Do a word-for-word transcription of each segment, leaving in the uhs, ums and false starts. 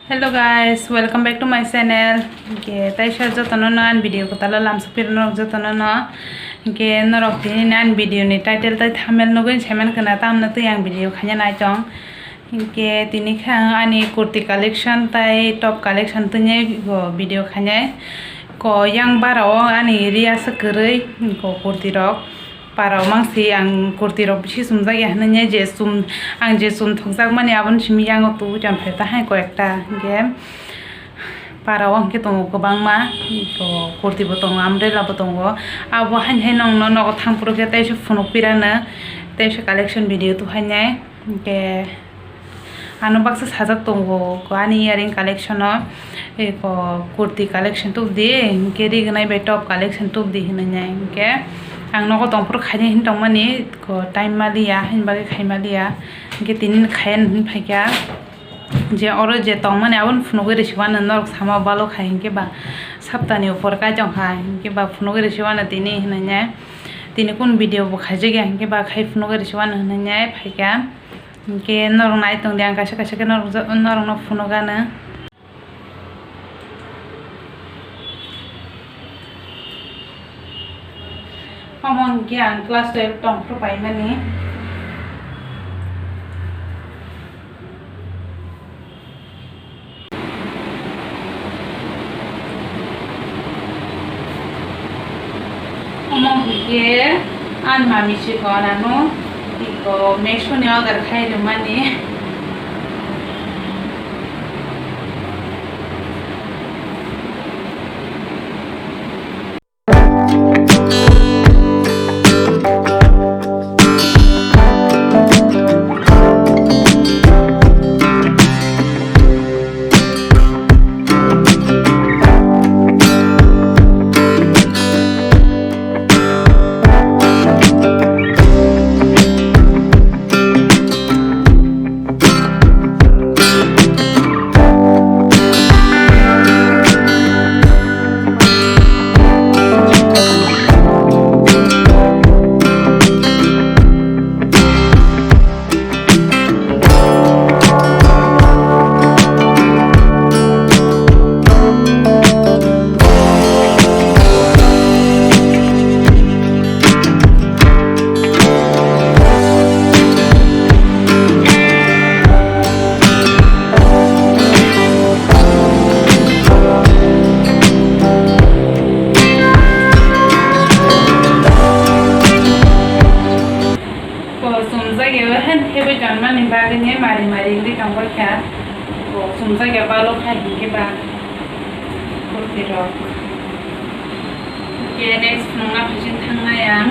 Hello guys, welcome back to my channel. Hingke taisa jotono no ani video kwtalo lamsok phirwi norok jotono no. Hingke norok tini ani video ni title tai thumbnail nugwi saiman kana tamno twi ang video khaina naitong. Hingke tini kha ani kurti collection tai top collection tini go video khainai. Ko yang bara o ani ri asa kwrwi ko kurti rok. Parao mangsi ang kurti rok bisi chumjak ya hinui je chum, ang je chum thokjak mani aboni simi yango tubui tong phai ta hai koyekta hingke parao hingke tongo kwbangma, to kurti bo tongo, umbrella bo tongo, abo haini hai nongno nogo thang phuru khe teisa phunuk pirano, teisa collection video tuhainai hingke. Ano baksa sajak tongo, ko ani earring collection o, eko kurti collection tubudi, hingke rignai bai top collection tubudi hinui nai, hingke ang nogo tongphuru khainai hin tongmani, ko time maliya, hin bagwi khai maliya, hingke tini khaya hin phaikha, je oro je tongmani aboni phunugwi rwsibano norok sama balo khai, hingke ba saptani upor kai tongkha, hingke ba phunugwi rwsibano tini hinui nai, tini kun video bo khaijakya, hingke ba khai phunugwi rwsibano hinui nai phaikha. Hingke norok nai tong di, ang kaisa kaisa khe norok jo-, norokno phunuk gana. Omo hingke ang class twelve tong phuru paimani. Omo hingke ani mami sikon ano iko Meesho ni order khai rwmani. Bo chumjak ya, han thebwi tonmani bagwi ne mari mari wngwi tongbaikha. Bo chumjak ya balo khai hinkhe ba kurti rok. Hwnkhe next phunukna phaising thangnai ang.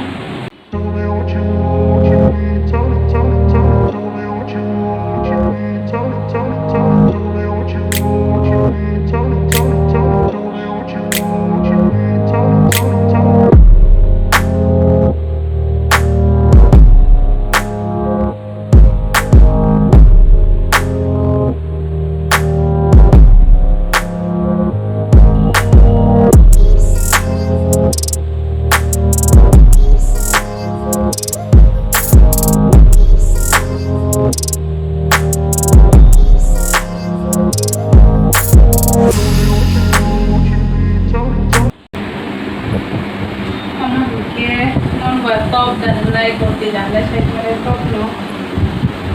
Omo hwnkhe non bai top da hinlai, kurti da hinlai sai khe top no.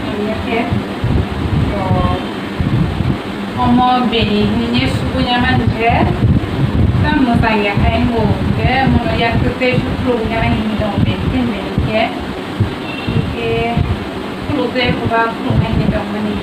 Omo khe to omo bini hinwi sukuya mankhe tam mwchang ya khai wngkhe, mono yak tei sukrubwi gana hinwi tongo bini khe, bini khe hwnkhe khuluk tei buba khuluknai hinwi tongmani.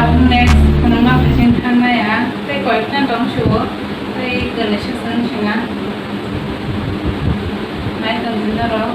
Next, phunukma phaising thangnai a, tei koyekta tong suo, tei kwrwi se chwng swnga. Nai tong di norok.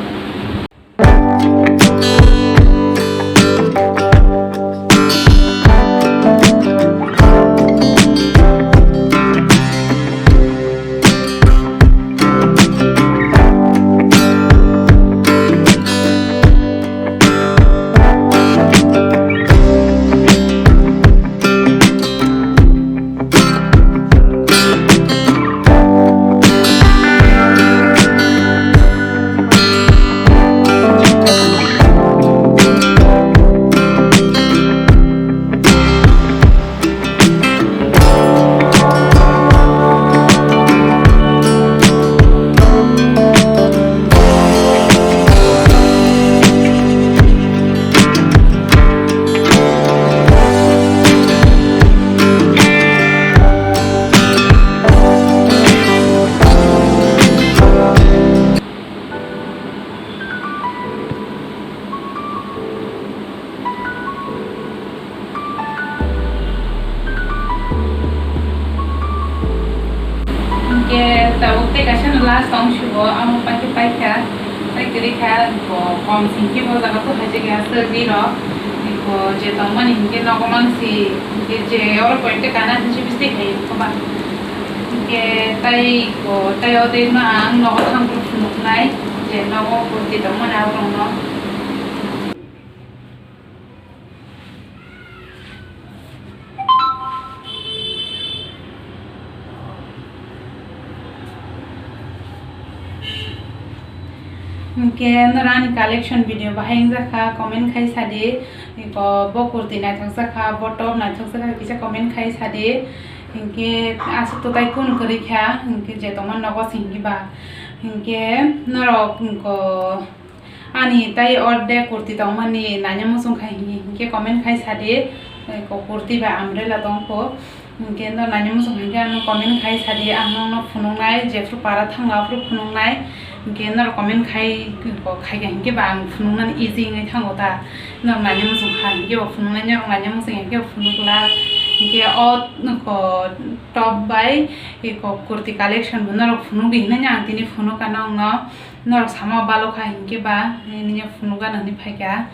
Hingke tabuk tei kaisa no last tong sugo, amo paikhe paikha, tei kwrwi kha, bo kom singkhe bo jaga tubui hai jagya sir di rok, bo je tongmani hingke nogo mansi, hingke je oro point kana hinsi bisti hai koba. Hingke tei bo tei o tei no ang nogo thang phuru phunuknai, je nogo kurti tongmani aborok no. Hingke norok ani collection video bahai wngjakha, comment khai sadi. Iko bo kurti naithok jakha, bo top naithok jakha, kisa comment khai sadi. Hingke aswk to tai kunu kwrwi kha, hingke je tongma nogo singki ba. Hingke norok iko ani tai orde kurti tongmani naina muchung khai hingke comment khai sadi. Iko kurti ba umbrella tongkho. Hingke no naina muchung hingke ano comment khai sadi, ang nokno phunuknai, jephru para thangla aphuru phunuknai. Hingke norok comment khai, khai kha hingke ba ang phunuknani easy wngwi thango ta. Norok naina muchung kha hingke bo phunuknai, norok naina muchung hingke bo phunukla. Hingke o ko top bai ko kurti collection bo norok phunukdi hinui ang tini phunukha nokno. Norok sama balokha hingke ba nini phunukgana hinui phaikha.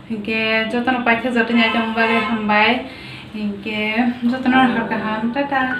Hingke jotono paikha joto ni item bagwi hambai. Hingke jotono hor kaham, tata.